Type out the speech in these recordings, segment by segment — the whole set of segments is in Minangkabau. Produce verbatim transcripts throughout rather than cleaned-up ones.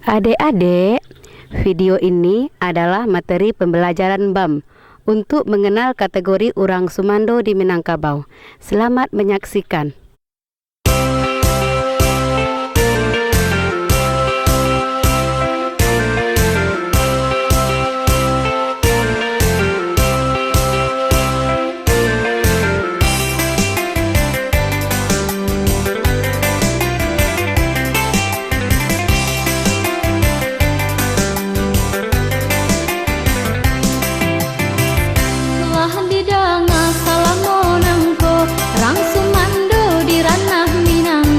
Adek-adek, video ini adalah materi pembelajaran bam untuk mengenal kategori urang sumando di Minangkabau. Selamat menyaksikan. Lah didanga salamo nangko, rang sumando di ranah Minang.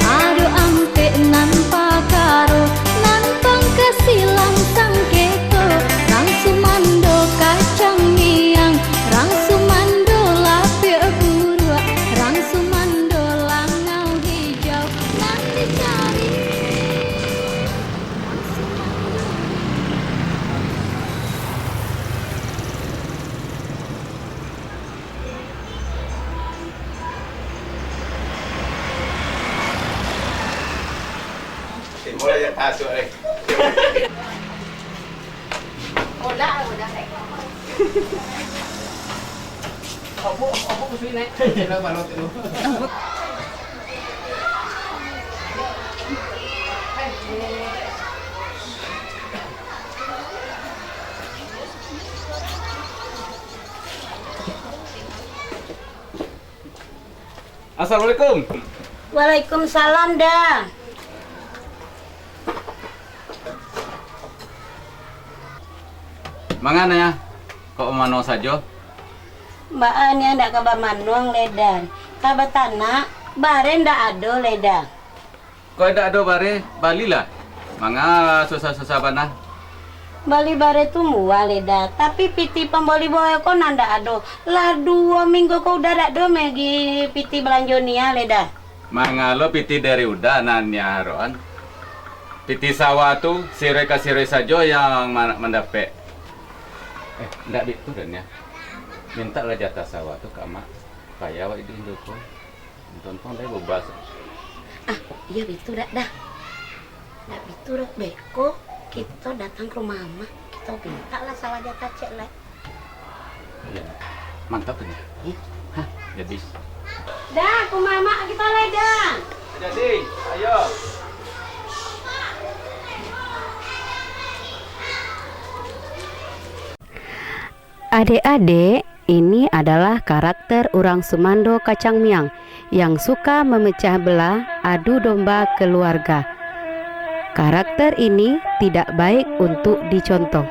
Ado ampek nan pakaro, nan pangka silang sangketo, rang sumando kacang miang, rang sumando lapiak buruak, rang sumando langau hijau, nan dicari. Assalamualaikum. Waalaikumsalam, Da. Manga, Nia, kok bamanuang sajo? Baa, Nia ndak ka bamanuang lai, Da. Ka batanak, bareh ndak ado lai, Da. Kok indak ado bareh, balilah. Manga susah-susah bana. Bali bareh tu murah lai, Da, tapi pitih pambali bareh ko nan ndak ado. Lah duo minggu ko Uda dak ado maagi pitih balanjo Nia lai, Da. Manga lo pitih dari Uda nan Nia harokan? Pitih sawah tu siroi ka siroi sajo yang ma-, mandapek. Eh, ndak baitu doh, Nia. Mintaklah jatah sawah tu ka Amak, supayo awak iduik induak ko. Tontong deh bebas. Ah, iyo baitu dak, Da. Dak baitu dak, beko kito datang ka rumah Amak, kito mintaklah sawah jatah ciek lai. Iyo, mantap tu, Nia. Hah, jadi. Da, ka rumah Amak kito lai, Da. Jadi, ayo. Adek-adek, ini adalah karakter urang sumando kacang miang yang suka memecah belah adu domba keluarga. Karakter ini tidak baik untuk dicontoh.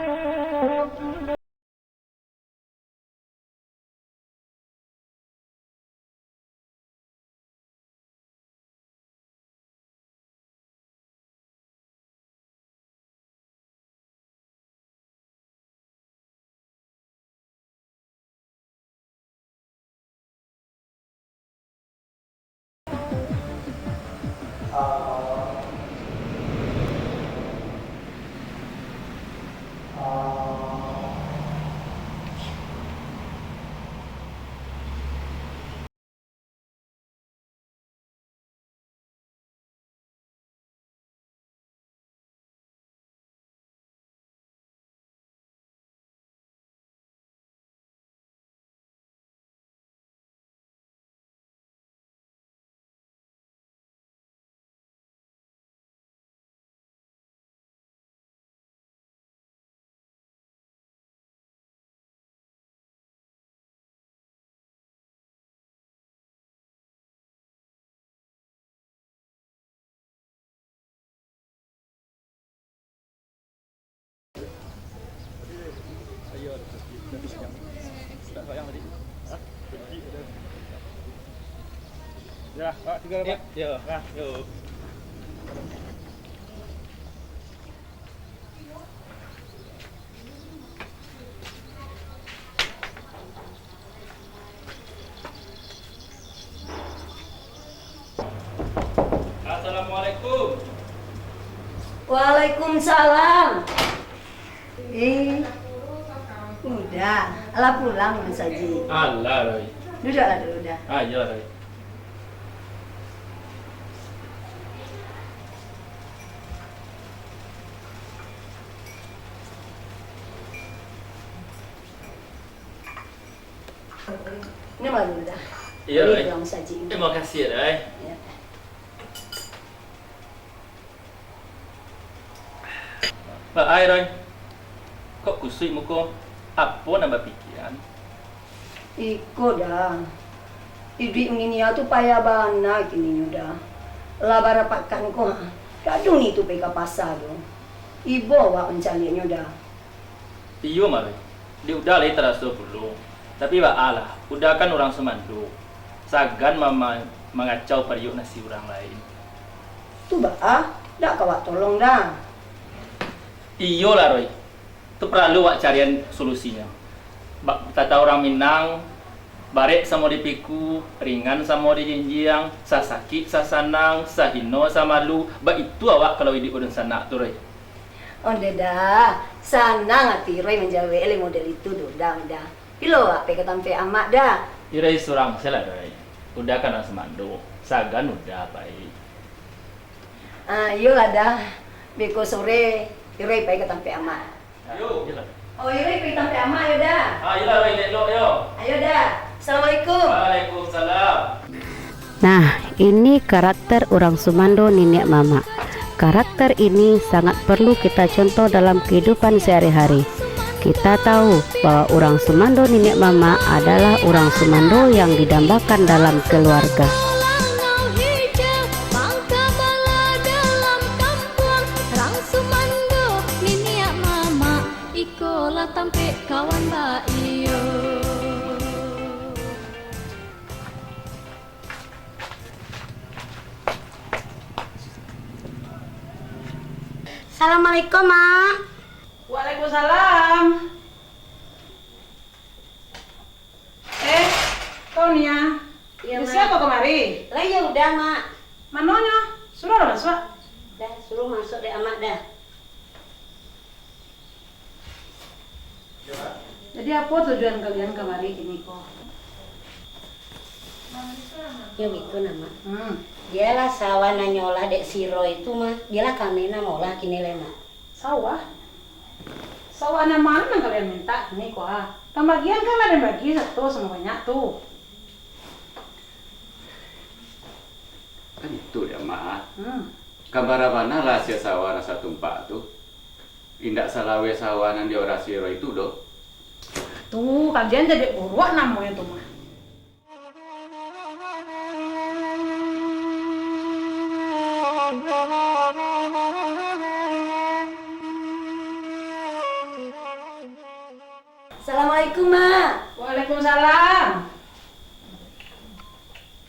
Ya, Pak, tiga, Pak. Ya, ya. Nah, yuk. Assalamualaikum. Waalaikumsalam. Eh, Uda. Alah pulang, Mas Haji. Alah, Rai. Duduklah dulu, Da. Ah, iyolah, Rai. Iyo, Roy. Tarimo kasih, Roy. Iyo. Baa ai, Roy. Kok kusuik muko? Apo nan bapikian? Iko, Da. Iduik Ninia tu payah bana kininyo, Da. Lah bara pakan ko, ha. Dak ado nitu pai ka pasa tu. Ibo awak mancaliaknyo, Da. Iyo, Mari. Dek Uda lai taraso pulo. Tapi baa lah, Uda kan urang sumando. Sagan mama-, mangacau pariuak nasi urang lain. Tu baa, dak ka awak tolong, Da? Iyolah, Roy. Tu paralu awak carian solusinyo. Ba-, tata urang Minang, barek samo dipiku, ringan samo dijinjiang, sasakik sasanang, sahino samalu, baitu awak kalau iduik badunsanak tu, Roy. Ondeh, Da, sanang ati Roy manjawek lai model itu tu, Da, Da. Pilo awak pai ka tampek amak, Da? Roy surang se lah, Roy. Uda kan nan sumando, sagan Uda pai. Ah, iyolah, Da. Beko sore, Roy pai ka tampek amak. Yo. Oh, Roy pai tampek amak, yo, Da? Ah, iyolah, Roy, elok-elok, yo. Ayo, Da. Assalamualaikum. Waalaikumsalam. Nah, ini karakter urang sumando niniak mamak. Karakter ini sangat perlu kita contoh dalam kehidupan sehari-hari. Kita tahu bahwa urang sumando niniak mamak adalah urang sumando yang didambakan dalam keluarga. Iko lah tampek kawan baiyo. Assalamualaikum, Mak. Waalaikumsalam. Eh, kau Nia. Iyo, Mak. Siapo kamari? Lah, iyo Uda, Mak. Manonyo? Suruah lah masuak. Dah, suruah masuak dek Amak dah. Jadi, apo tujuan kalian kamari kini ko? Yo, baitu nah, Mak. Hmm. Bialah sawah nan nyo olah dek si Roy tu, Mak. Bialah kami nan maolah kini lai, Mak. Sawah? Sawah nan ma nan kalian mintak kini ko, ha? Pambagian kan lah den bagi sato samo banyak tu. Kan itu dek Amak, ah. Hmm. Kan bara bana lah asia sawah nan satumpak tu. Indak salaweh sawah nan diolah si Roy tu doh. Tu, kalian jadi buruak namonyo tu mah. Assalamualaikum, Mak. Waalaikumsalam.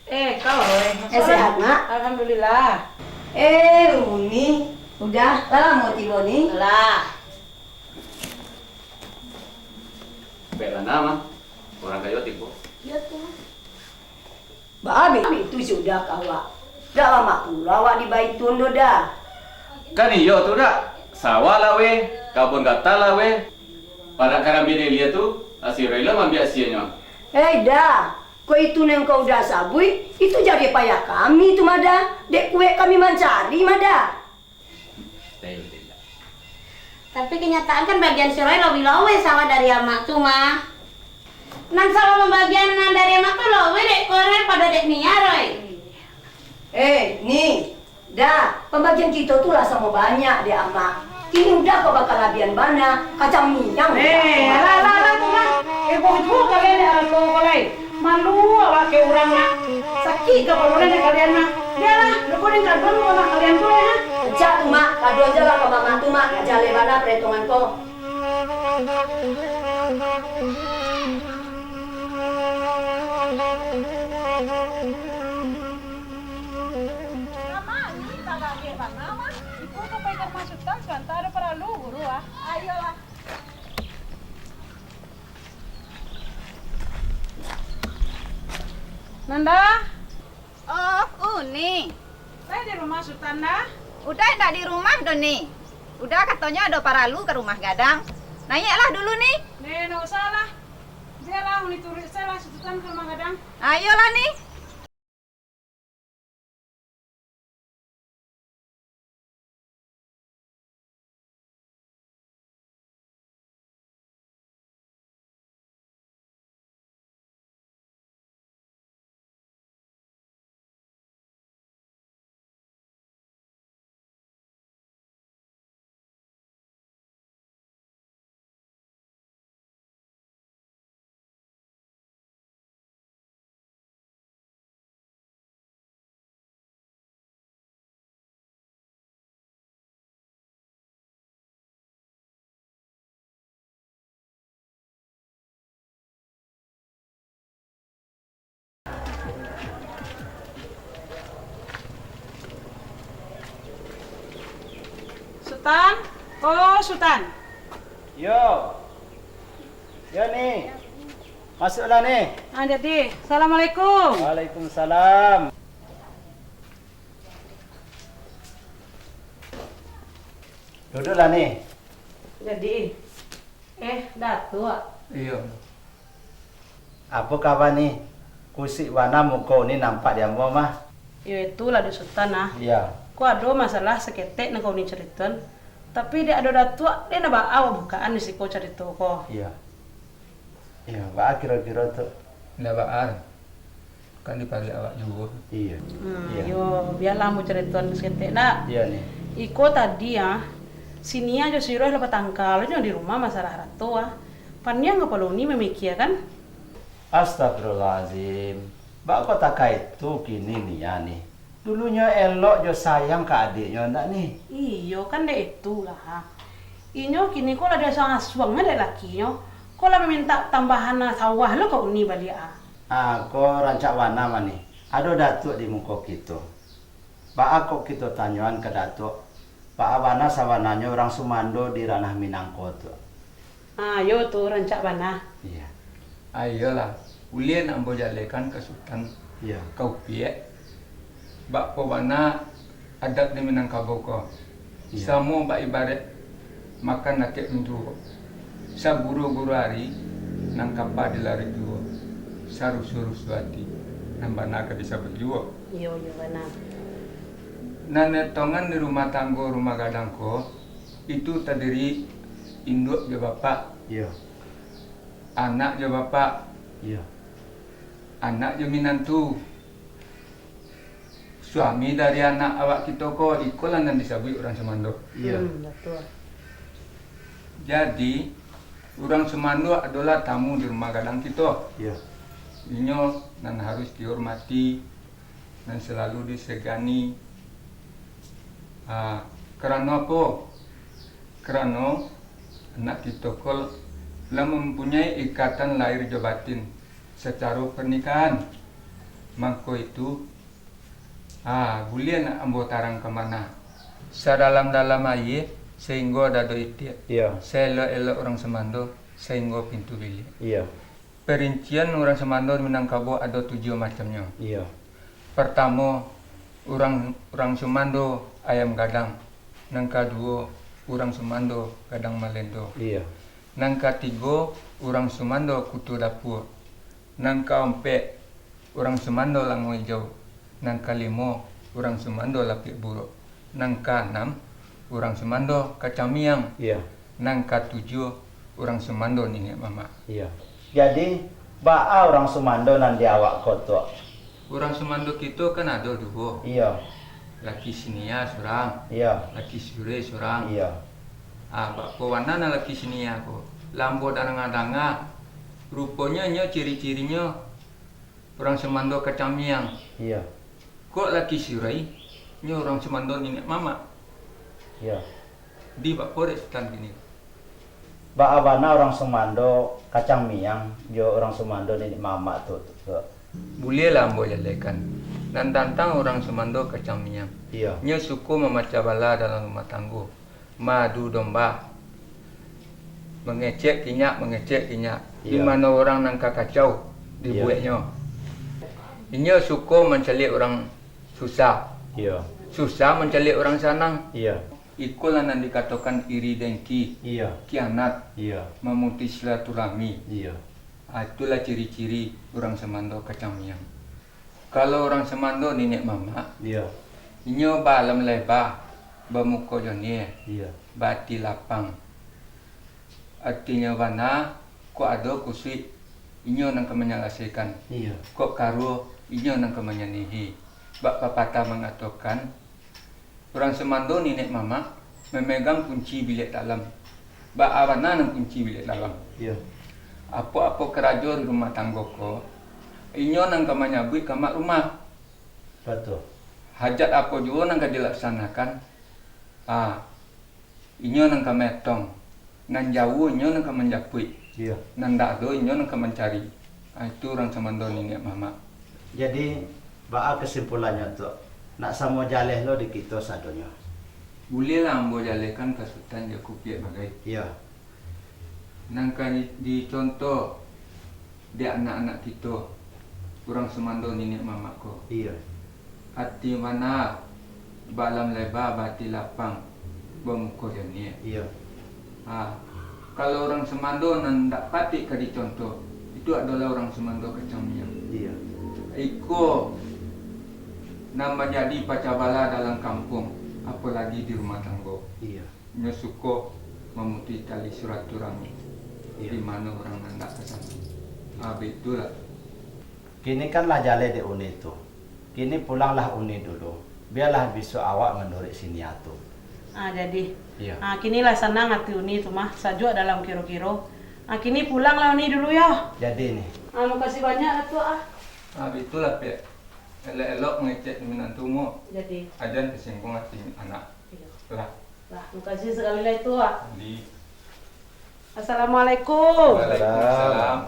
Eh, kau, eh, eh, sehat, Mak? Alhamdulillah. Eh, Uni, Uda, lah lamo tibo ni? Lah. Bek bana, Mak. Urang kayo tibo. Iyo tu. Baa baitu si Uda ka awak. Dak lamak pulo awak di Baitun do, Da. Kan iyo tu, Dak. Sawah laweh, kabun gata laweh. Parak karambia dilia tu, asia Roy lo maambiak asianyo. Hei, Da. Kok itu nan kau Uda sabuik, itu jadi payah kami tu mah, Da. Dek kuek kami mancari mah, Da. Tapi kenyataan kan bagian si Roy labiah laweh sawah dari Amak tu mah. Nan sawah pambagian nan dari Amak tu laweh dek ko Roy pado dek Nia, Roy. Eh, Ni, Da, pambagian kito tu lah samo banyak dek Amak. Kini Uda kok bakalabiahan bana, kacang minang. Eh, alah, alah, alah, tu mah. Eh, bodoh kalian dek arato ko lai. Malu awak ka urang, Mak. Sakik kapalo den dek kalian, Mak. Bialah, lupo den kaduan ko, Mak, kalian tu, eh, ha? Pecah tu, Mak. Kaduan se lah ka mamak tu, Mak. Jaleh bana paretongan ko. Mak, ni tagak bana, Mak. Iko ka pai ka rumah Sutan, sabanta ado paralu, buru, ah. Ayolah. Nanda. Oh, Uni. Lai di rumah Sutan, Da? Uda indak di rumah doh, Ni. Uda katonyo ado paralu ka rumah gadang. Naiaklah dulu, Ni. Deh, ndak usah lah. Bialah Uni turuik sajolah si Sutan ka rumah gadang. Ayolah, Ni. Tan, oh Sutan. Yo. Yo, Ni. Masuaklah, Ni. Ah, jadi. Assalamualaikum. Waalaikumsalam. Duduklah, Ni. Jadi. Eh, Datuak. Iyo. Apo kaba, Ni? Kusik bana muko Uni nampak di ambo mah. Iyo, itulah, Datuak Sutan, ah. Iyo. Ko ado masalah saketek nan ka Uni caritoan, tapi dek ado Datuak, dek nan baa awak bukakan di siko carito ko. Iyo. Iyo, baa kiro-kiro tu? Ndak baa. Kan diparuik awak juo. Iyo. Hmm, Iyo. Yo, bialah ambo caritoan saketek, ndak? Iyo, Ni. Iko tadi, ah, si Nia jo si Roy lah batangka lo nyo di rumah masalah arato, ah. Paniang kapalo Uni mamikiakan. Astagfirullahalazim. Baa kok takah itu kini Nia, Ni? Dulunyo elok jo sayang ka adiaknyo, ndak, Ni? Iyo, kan dek itulah. Inyo kini ko lah diasuang-asuang dek lakinyo. Ko lah mamintak tambahan sawah lo ka Uni baliak, ah. Ah, ko rancak bana mah, Ni. Ado Datuak di muko kito. Baa kok kito tanyoan ka Datuak, baa bana sabananyo urang sumando di ranah Minang ko tu? Ah, yo tu, rancak bana. Iyo. Ah, iyolah, buliah nak ambo jalekan ka Sutan, Iyo. ka Upiak. Baa kok bana adat di Minangkabau ko? Iyo. Samo bak ibaraik makan dakek mintuo. Saguru-guru ari, nan kapa dilaruik juo. Sarusuah-rusuah ati, nan bana ka disabuik juo. Iyo, iyo, bana. Nan etongan di rumah tanggo rumah gadang ko, itu tadiri induak jo bapak, Iyo. anak jo bapak, Iyo. anak jo minantu. Suami dari anak awak kito ko, ikolah nan disabuik urang sumando. Iyo. Hmm, batua. Jadi, urang sumando adolah tamu di rumah gadang kito. Iyo. Inyo nan harus dihormati, nan salalu disegani. Ah, karano apo? Karano anak kito ko lah mampunyai ikatan lahir jo batin sacaro pernikahan. Mangko itu, ah, buliah nak ambo tarangkan bana. Sadalam-dalam aia, sainggo dado itiak. Iyo. Saelok-elok urang sumando, sainggo pintu biliak. Iyo. Parincian urang sumando Minangkabau ado tujuah macamnyo. Iyo. Partamo, urang, urang sumando ayam gadang. Nan kaduo, urang sumando gadang malendo. Iyo. Nan katigo, urang sumando kuto dapua. Nan kaompek, urang sumando lango ijau. Nan kalimo, urang sumando lapiak buruak. Nan kaanam, urang sumando kacang miang. Iyo. Nan katujuah, urang sumando niniak mamak. Iyo. Jadi, baa urang sumando nan di awak ko tu? Urang sumando kito kan ado duo. Iyo. Laki si Nia surang. Iyo. Laki si Roy surang. Iyo. Ah, baa kok bana nan laki si Nia ko? Lah ambo danga-danga, ruponyo inyo ciri-cirinyo urang sumando kacang miang. Iyo. Kok laki si Roy, inyo urang sumando niniak mamak. Iyo. Di bak korek sutan kini. Baa bana urang sumando kacang miang jo urang sumando niniak mamak tu, tu, tu? Buliahlah ambo jalekan. Nan tantang urang sumando kacang miang. Iyo. Inyo suko mamacah bala dalam rumah tanggo. Maadu domba. Mangecek kinyak, mangecek kinyak. Di Iyo. mano urang nan ka kacau, Iyo. dibueknyo. Inyo suko mancaliak urang susah. Iyo. Susah mancaliak urang sanang. Iyo. Ikolah nan dikatokan iri dengki, Iyo. kianat, Iyo. mamutuih silaturahmi. Iyo. Ah, itulah ciri-ciri urang sumando kacang miang. Kalau urang sumando niniak mamak, Iyo. inyo baalam leba, bamuko joniah, Iyo. baati lapang. Artinyo bana, kok ado kusuik, inyo nan ka manyalasaikan. Iyo. Kok karuah, inyo nan ka manyaniahi. Bak papatah mangatokan, urang sumando niniak mamak mamegang kunci biliak dalam. Baa bana nan kunci biliak dalam? Iyo. Apo-apo karajo di rumah tanggo ko, inyo nan ka manyabuik kamak rumah. Batua. Hajat apo juo nan ka dilaksanakan, ah, inyo nan ka maetong. Nan jauah inyo nan ka manjapuik. Iyo. Nan ndak ado inyo nan ka mancari. Ah, itu urang sumando niniak mamak. Jadi, baa kasimpulannyo tu? Nak samo jaleh lo di kito sadonyo. Buliahlah ambo jalehkan ka Sutan jo Kupiak bagai. Iyo. Nan ka di-, dicontoh dek anak-anak kito, urang sumando niniak mamak ko. Iyo. Ati bana, balam leba, bati lapang, bamuko janiah. Iyo. Ha, kalau urang sumando nan ndak patik ka dicontoh, itu adolah urang sumando kacang miang. Iyo. Iko nan manjadi pacah bala dalam kampuang, apolagi di rumah tanggo. Iyo. Nyo suko mamutuih tali silaturahmi, Iyo. di mano urang nan ndak ka sanang. Ha, baitulah. Kini kan lah jaleh dek Uni tu. Kini pulanglah Uni dulu. Bialah bisuak awak manuruik si Nia tu. Ah, jadi. Iyo. Ah, kini lah sanang ati Uni tu mah, sajuak dalam kiro-kiro. Ah, kini pulanglah Uni dulu yo. Jadi ni. Ah, makasih banyak Datuak ah. Ah, baitulah, Piak. Elok-elok mangecek minantu mo. Jadi. Ajan tasingguang ati anak. Iyo. Lah. Lah, makasih sakali lai Tuak. Jadi. Assalamualaikum. Waalaikumsalam.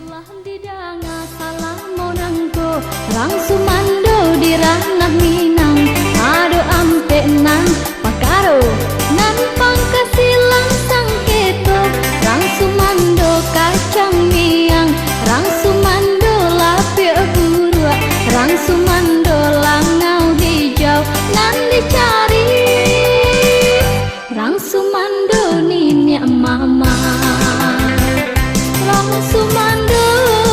Lah didanga salamo nangko, rang sumando di ranah Minang, ado ampek nan pakaro, nan pangkasilang sangketo, rang sumando kacang miang, rang sumando lapiak buruak, rang sumando langau hijau, nan dicari. Rang sumando niniak mamak. Rang sumando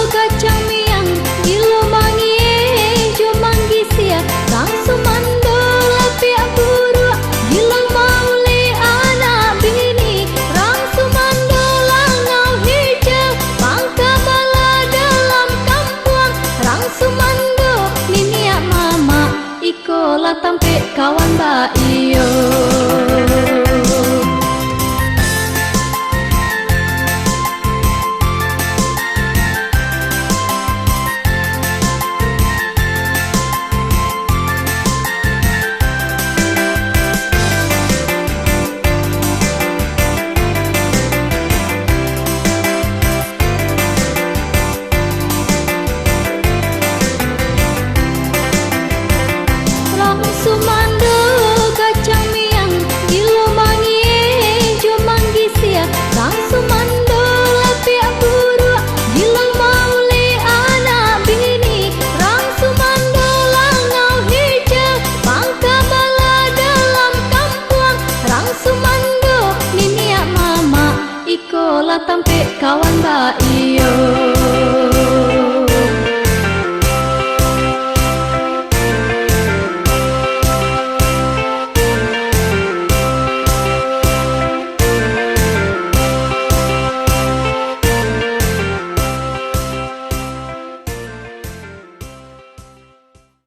kacang miang, gilo mangieh jo manggisia. Rang sumando lapiak buruak, gilo maulek anak bini. Rang sumando langau hijau, pangka bala dalam kampuang. Rang sumando niniak mamak. Iko lah tampek kawan baiyo.